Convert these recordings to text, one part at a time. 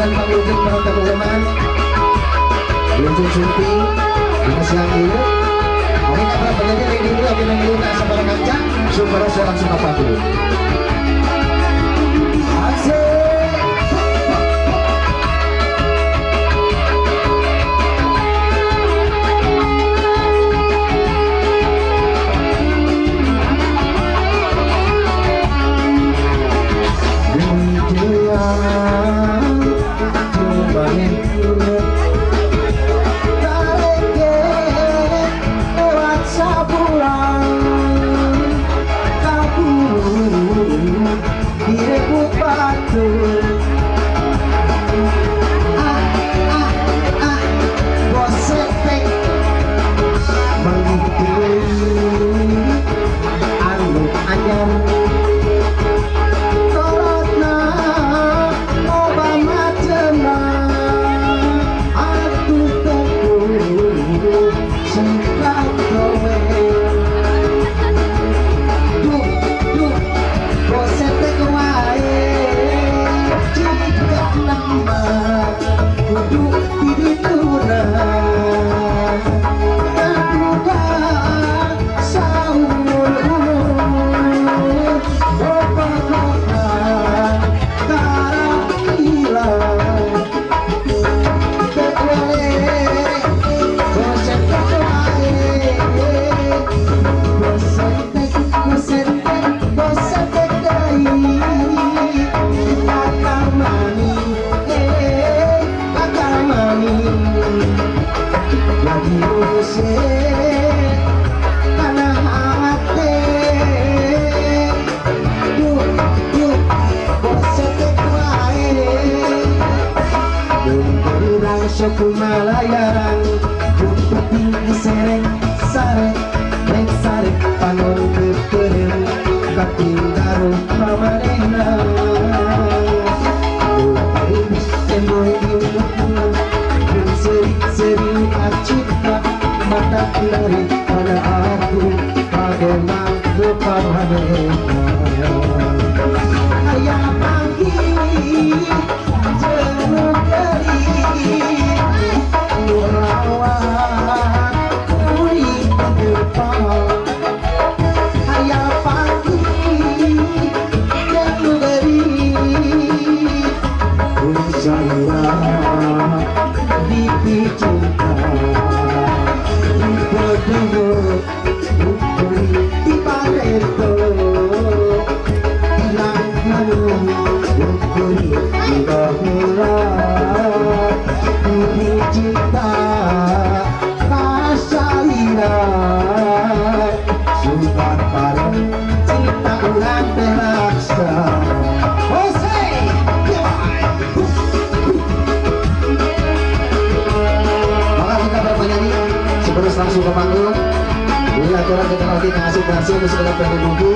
Aturan pangwujud para teman-teman Luncung Sunting dina siang ieu. Oke, para penyanyi ready dulu abdi nang asa para kanca supaya saya langsung ka panggung. Asik. Kumalayan bukti sereng sare rek sare panon keperem katinggaru pamanehna seri-seri acita mata lari pada aku pagemang pamanehna ayah panggil jeruk keri langsung ke panggung. Ini aturan kita lagi ngasih berhasil untuk sekedar pengen buku,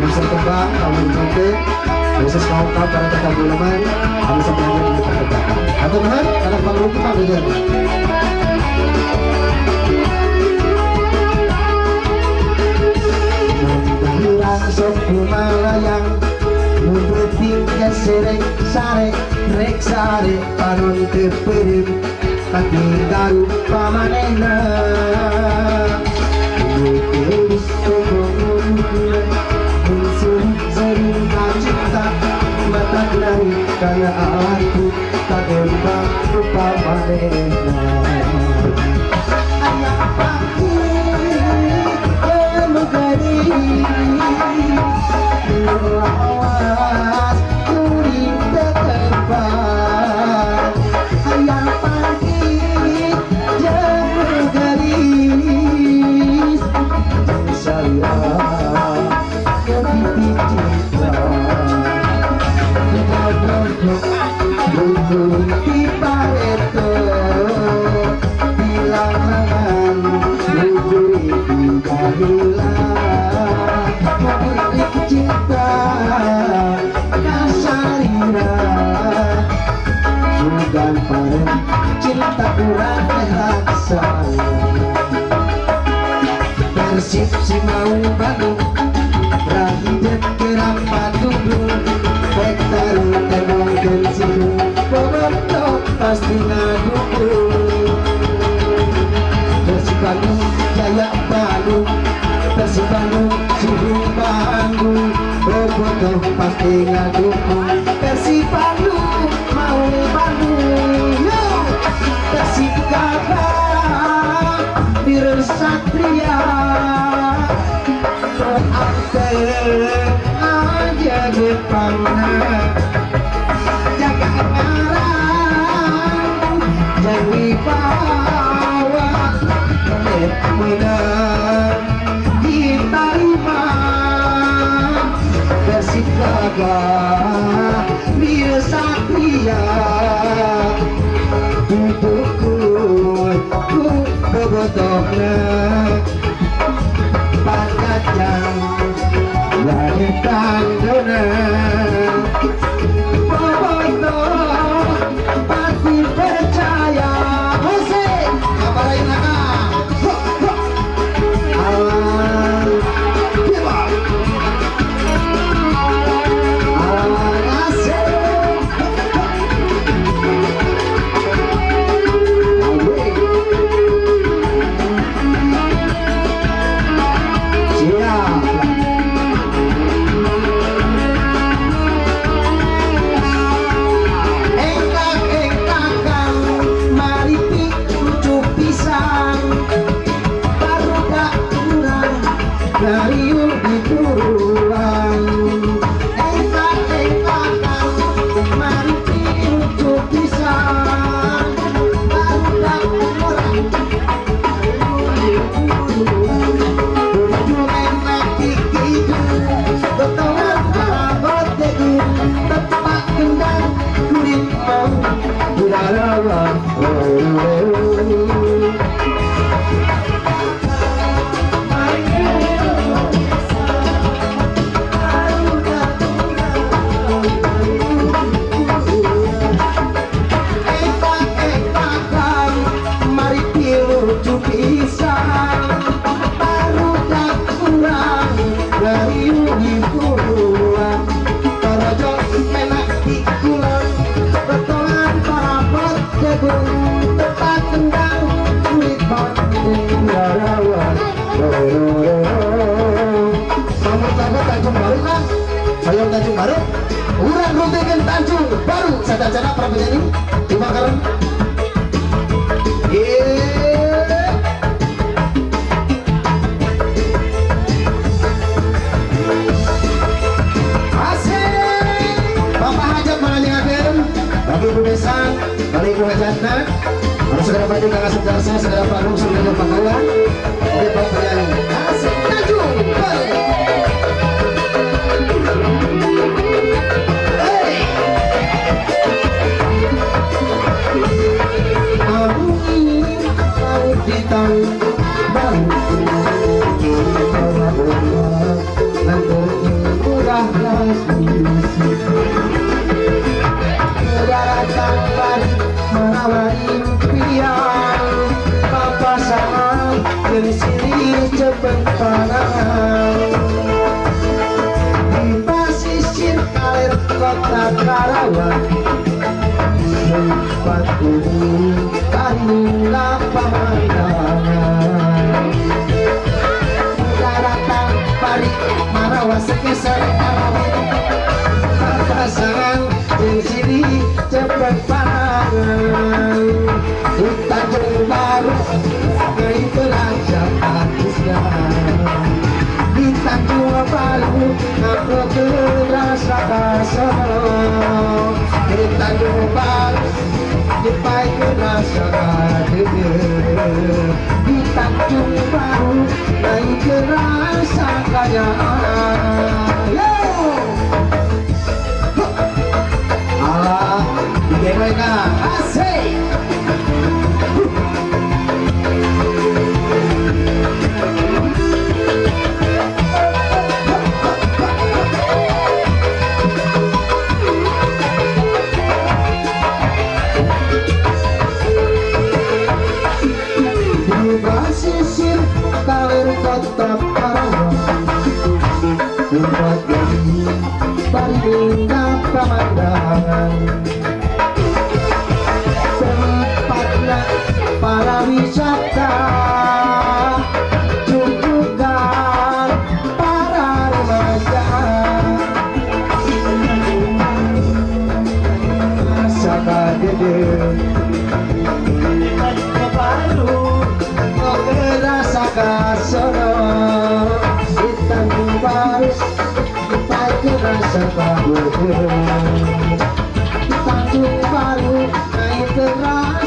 bisa tebak, kamu cantik, khusus kaum kaum para tetap guleman, kamu bisa pengen di depan. Atau benar, anak panggung itu panggung. Langsung kumalayang, mumpeting kesereng sare, rek sare, panon keperim. Katinggaru pamanehna mata lari karena aku tembak pamanehna ayah panggil kemugari lawas kuring terbang ayah panggil garis saya kebiti cinta di pareto bilangan nuguri bahula nuguri cinta kasarira sugan paren cinta urang teh raksa Persib si mau Bandung Rahijet kerang patudung Pek taruh tembongkeun situ. Urang pasti ngadukung Persib Bandung, mau Bandung. Yo, Persib gagah, biru satria. Berante aja Jepangna, jaga ngarang, jangan wibawa, menang diterima. Persib gagah, biru satria. Dudukku ku bobotohna, pangkajang langit tandona. Bobotoh pasti percaya. Musik kabarain laka. Alang kiwa. Alang asik. Siap. Engkak-engkakan maripi lucu pisang, barudak kurang ngariung di turuan. Engkak-engkakan maripi lucu pisang, barudak kurang tepak gendang kulit mau budalawan. Entak-entakan mari pilu pisang, barudak kurang ngariung di turuan. Torojo menak dikulon, betongan parapot jagung, tepat tendang kulit bandung larawan. Sambut sambut Tanjung Baru kan? Sayang Tanjung Baru, urang runtingkeun Tanjung Baru. Sadacana para penyanyi dimakan. Yeah. Asik. Bapak Hajat menanyakan bagi Ibu Desa, bagi Ibu Hajatna, harus segera maju ke atas jasa, segera panggung, segera panggungan. Oke, Pak penyanyi. Asik. Tanjung Baru. Hey. Aku ingin tahu di Tanjung Baru. Daratan pari merawat impian, papasangan dari cepet panangan. Di pasisir kalir kota Karawang, tempat ini tandinglah pemandangan. Daratan pari marawa sekeser Karawang, papasangan jeung sini cepet panangan. Di Tanjung Baru itu raja artisnya. Di Tanjung Baru aku rasa kasar. Di Tanjung Baru dipai rasa gede. Di Tanjung Baru naik rasa kaya. Yo. Alah, mereka asik. Di pasisir kalir kota Karawang, tempat ini paling pemandangan. Tempatnya para wisata, juga para remaja. Baru sampai rasa baru Tanjung Baru naik terasa.